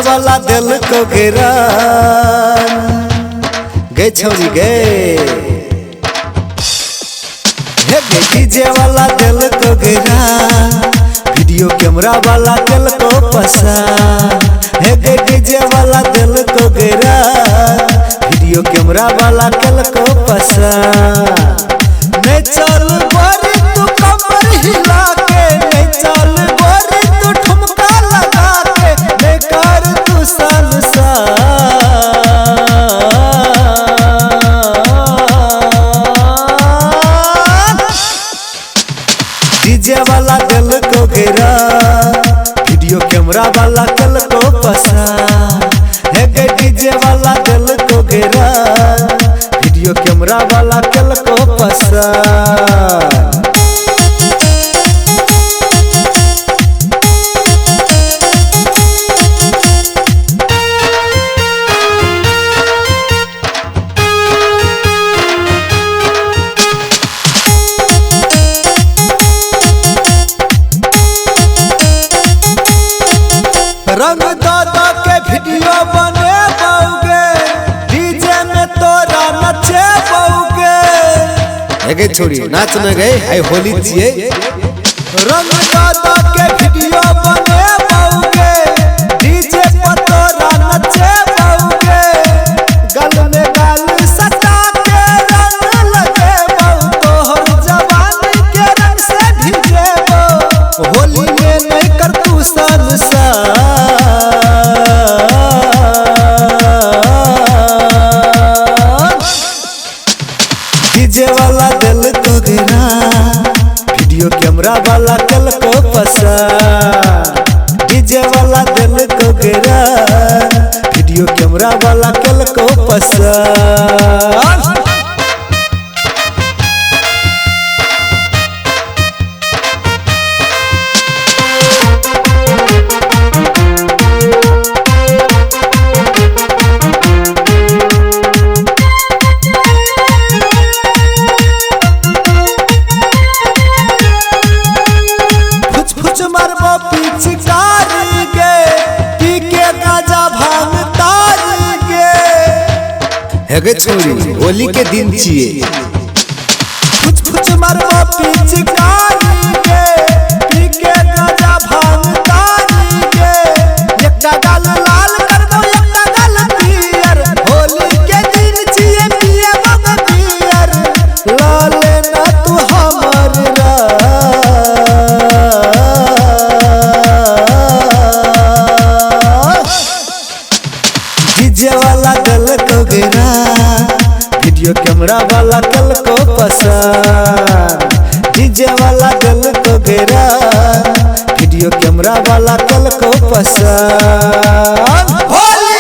वाला दिल को घेरा गए छौरी गए, हे डीजे वाला दिल को घेरा, वीडियो कैमरा वाला दिल को पसा। हे डीजे वाला दिल को घेरा, वीडियो कैमरा वाला दिल को पसा। नहीं चल गोरी तू कमर हिला के, नहीं चल गोरी तू ठुमका लगा के, नहीं कर तू डीजे वाला दिल को घेरा, वीडियो कैमरा वाला दिल को पसा। हे डीजे वाला दिल को घेरा, वीडियो कैमरा वाला दिल को पसा। रंग दादा के वीडियो बने बउगे, डीजे में तोरा नचे बउगे। एगे छोरी नाच न गए आई होली छिए। रंग दादा के वीडियो बने बउगे, डीजे पर तोरा नचे बउगे। गल में गाल सटा के रंग लगे बउ, तोहर जवानी के रंग से भिजे बउ। होली में नहीं कर तू संसार, डीजे वाला दिल को घेरा, वीडियो कैमरा वाला दिल को पसा। डीजे वाला दिल को घेरा, वीडियो कैमरा वाला दिल को पसा। पिचकारी के पी के गाजा भांग तारी के। हेगे छोरी होली के दिन छिए। फुच फुच मारबो पिचकारी के पी के गाजा भांग तारी के। एकटा गाल लाल कर दो एकटा गाल पियर, होली के दिन छिए पिए बग बियर। लाल ना तू हमर डीजे वाला दिल को घेरा, वीडियो कैमरा वाला दिल को पसा। डीजे वाला दिल को घेरा, वीडियो कैमरा वाला दिल को पसा।